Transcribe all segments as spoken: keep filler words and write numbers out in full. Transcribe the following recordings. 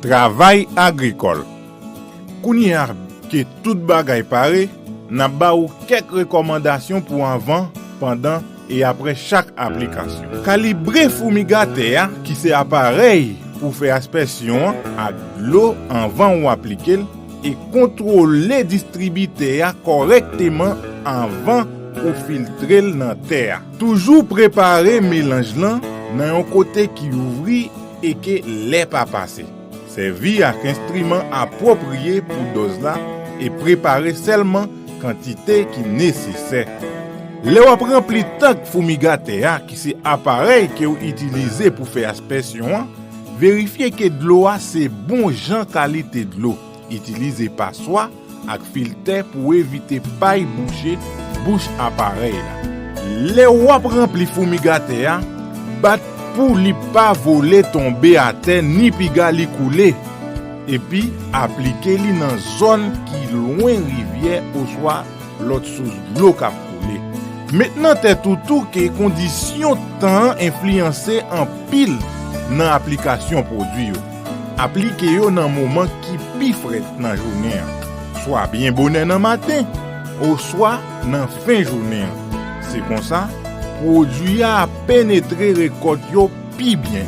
Travay agrikòl. Kounye a ke tout bagay pare, n ap ba ou kèk rekòmandasyon pou anvan, pandan e apre chak aplikasyon. Kalibre foumigatè a, ki se aparèy pou fè aspèsyon an ak dlo anvan ou aplike l, e kontwole distribitè a kòrèkteman anvan ou filtre l nan tè a. Toujou prepare melanj lan nan yon kote ki ouvri e ke lè pa pase. Sèvi ak enstriman apwopriye pou dòz la e prepare sèlman kantite ki nesesè. Lè w ap ranpli tank foumigatè a, ki se aparèy ke w itilize pou fè aspèsyon an, verifye ke dlo a se bon jan kalite dlo. Itilize paswa ak filtè pou w evite pay bouche bouch aparèy la. Lè w ap ranpli foumigatè a, bat pou li pa vole tonbe atè ni piga li koule. Epi, aplike li nan zòn ki lwen rivyè oswa lòt sous dlo k ap koule. Met nan tèt ou tou ke kondisyon tan an enfliyanse anpil nan aplikasyon pwodui yo. Aplike yo nan moman ki pi frèt nan jounen an, swa byen bonè nan maten, oswa nan fen jounen an. Se konsa, pwodui a ap penetre rekòt yo pi byen.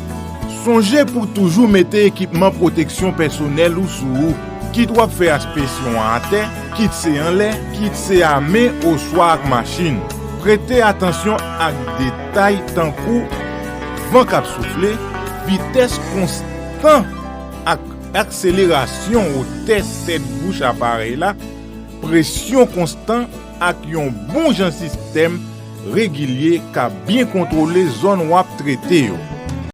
Sonje pou toujou mete ekipman pwoteksyon pèsonèl ou sou ou, kit w ap fè aspèsyon an atè, kit se anlè, kit se a men oswa ak machin. Prete atansyon ak detay tankou van k ap soufle, vitès konstan ak akselerasyon wotè tèt bouch aparèy la, presyon konstan ak yon bon jan sistèm regilye k ap byen kontwole zòn w ap trete yo.